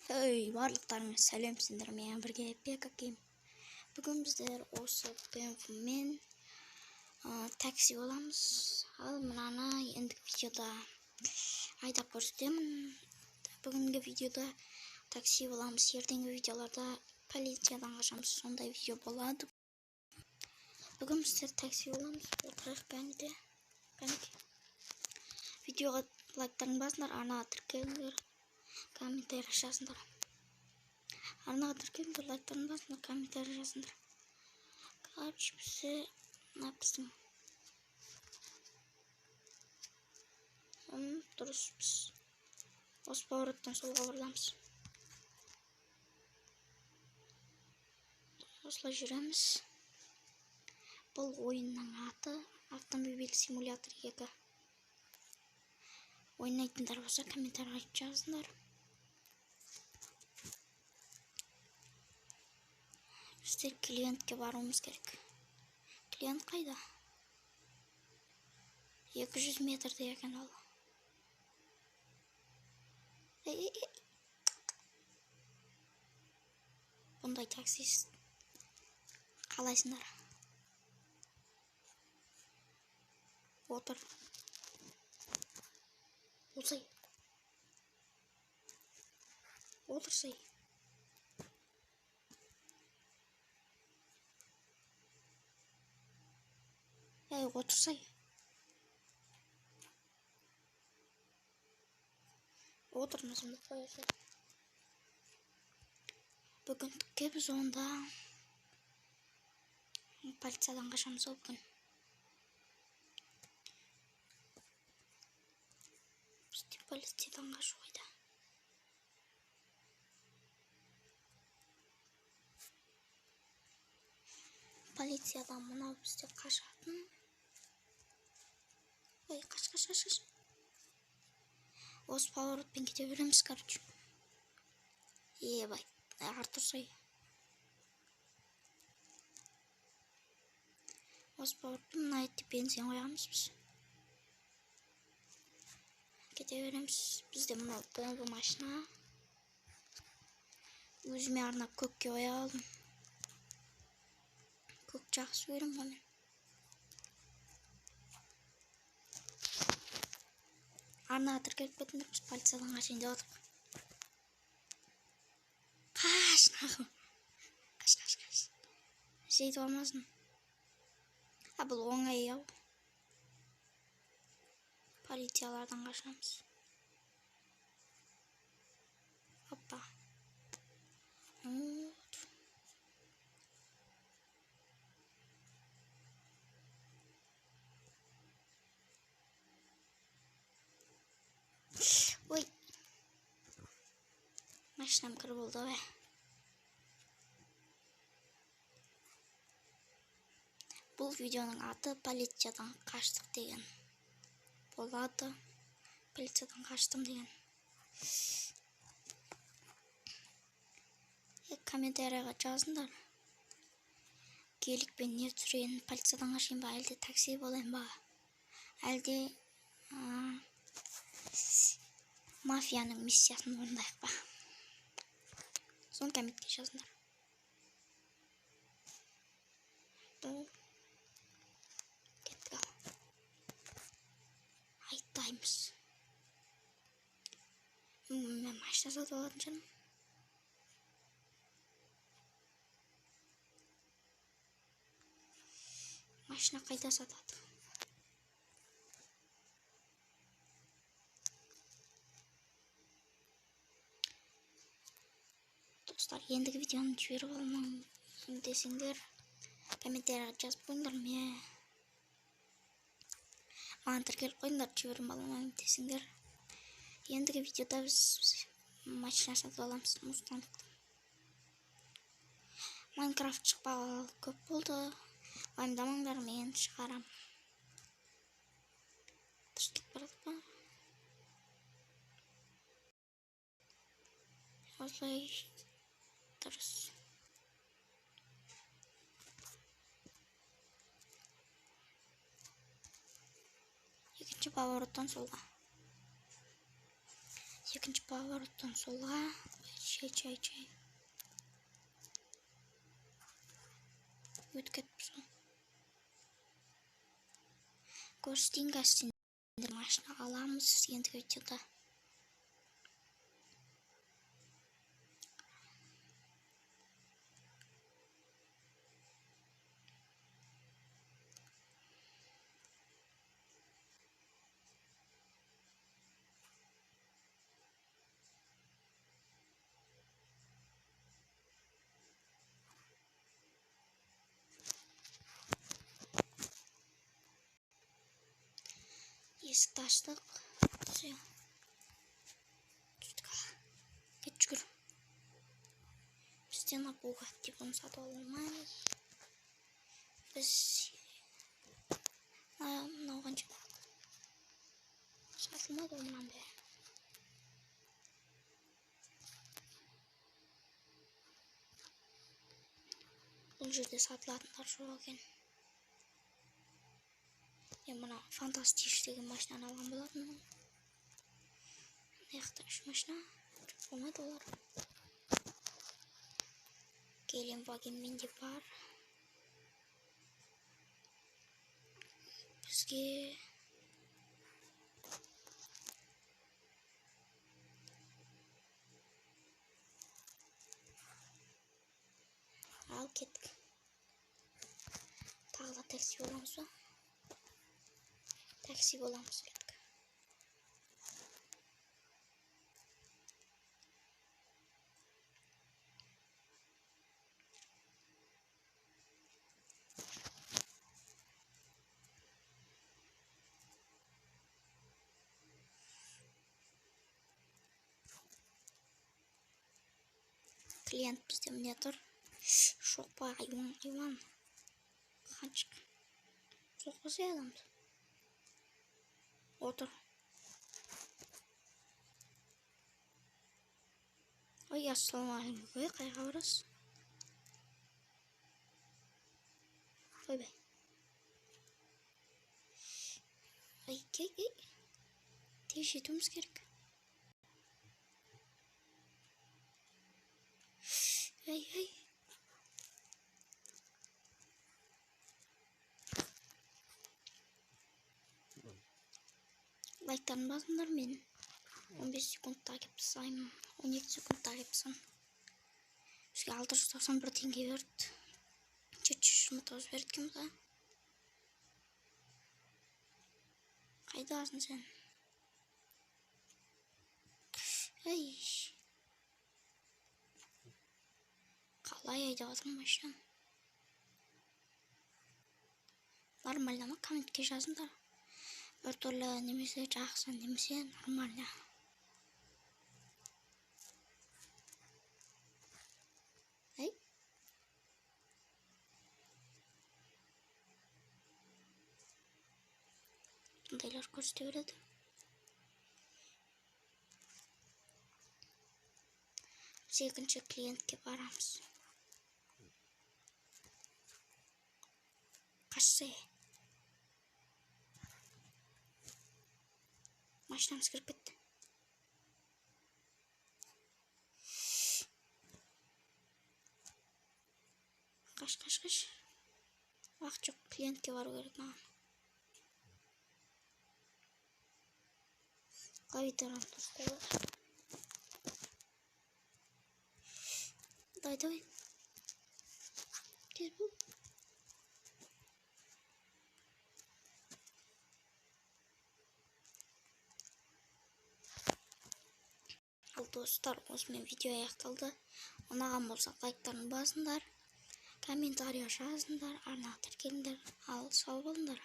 Ей, барлықтарыңа сәлем, сендер менімен бірге Бека Гейм. Бүгін біздер осы BMW-мен такси боламыз. Ал мынаны ендігі видеода айдап көрсетемін. Бүгінгі видеода такси боламыз. Ертеңгі видеоларда полициядан қашамыз. Сондай видео болады. Бүгін біздер такси боламыз. Отырайық кәнеде. Кәнеке. Видеоға лайктарың басыңдар, арнаға тіркеліңдер, комментарий жазыңдар. Арнаға тіркеліңдер, лайктарың басыңдар, комментарий жазыңдар. Короче, бізде мына біздің дұрыс, біз осы повороттан солға бұрыламыз. Осылай жүреміз. Бұл ойынның аты Автомобиль симулятор 2. Ойнайтындар болса комментарийға жазыңдар. Біздер клиентке баруымыз керек. Клиент қайда? 200 метрде екен ол. Ей, ей, ей. Бұндай таксист қалайсыңдар? Отыр. Болсай. Отырсай. Ей, отырсай. Отырмасам да қоясың. Бүгіндікке біз онда полициядан қашамыз ау бүгін. Бізде полициядан қашу қайда? Полициядан мынау бізде қашатын. Ой, қаш, қаш, қаш, қаш. Осы поворотпен кете береміз, короче. Ебай, артырсай. Осы поворотпен мына етте бензин қоямыз біз. Кете береміз. Бізде мынау BMW машина. Өзіме арнап көкке қоя алдым. Көк жақсы көремін ғой мен. Арнаға тіркеліп кетіңдер, біз полициядан қашайын деп отырмық. Қаш, нахуй. Қаш, қаш, қаш. Жетіп алмасын. А, бұл оңай ау. Полициялардан қашамыз. Опа. Ой. Машинам кір болды ғой. Бұл видеоның аты полициядан қаштық деген болады. Полициядан қаштым деген. Комментарийға жазыңдар. Геликпен не түсірейін, полициядан қашайын ба, әлде такси болайын ба, әлде мафияның миссиясын орындайық па? Соны комментке жазыңдар. Кеттік ал. Айттаймыз. Мен машина сатып алатын шығармын. Машина қайда сатады? Достар, ендігі видеоны жіберіп алмаң десеңдер, комментарийға жазып қойыңдар. Маған тіркеліп қойыңдар, жіберіп алмаймын десеңдер. Ендігі видеода біз машина сатып аламыз, Мустанг. Майнкрафт шықпағалы көп болды. Уайымдамаңдар, мен шығарам. Дұрыс кетіп бара жатыр па? Осылай дұрыс. Екінші повороттан солға. Екінші повороттан солға. Чай, чай, чай. Өтіп кетіппіз ғой. Көрсетейін қазір сендер, машина аламыз ендігі видеода. Есікті аштық. Все. Түстік. Кет, жүгір. Бізде мына Бугатти, бұны сатып ала алмаймыз. Біз мынау қанша? Сатылмайды ғой мынаның бәрі. Бұл жерде сатылатындар жоқ екен. Мен мына Фантастиш деген машинаны алған болатынмын. Мына жақта үш машина. Жоқ, болмайды олар. Гелендваген менде бар. Бізге ал кеттік. Тағы да такси боламыз ба? Такси боламыз, кеттік. Клиент бізде міне тұр. Шоқпа, айуан, айуан. Қаншық. Соқпаса адамды. Отыр. Ой, ассалаумағалейкум. Ой, қайға барасыз? Ойбай. Ай, кей, кей. Тез жетуіміз керек. Ай, ай. Лайктарын басыңдар, мен 15 секундта келіп тастаймын. 12 секундта келіп тастаймын. Бізге 691 теңге берді. 729 берді екен бұда. Қайдасың сен? Ай. Қалай айдап жатырмын машинаны? Нормально ма? Комментке жазыңдар. Біртүрлі немесе жақсы, немесе нормально. Ай. Бұндайлар көрсете береді. Біз екінші клиентке барамыз. Қашса. Машинамыз кіріп кетті. Қаш, қаш, қаш. Уақыт жоқ, клиентке бару керек маған. Клавиатураны дұрыс қойып. Давай, давай. Тез бол. Ал достар, осымен видео аяқталды. Ұнаған болса лайктарын басыңдар, комментарий жазыңдар, арнаға тіркеліңдер. Ал сау болыңдар.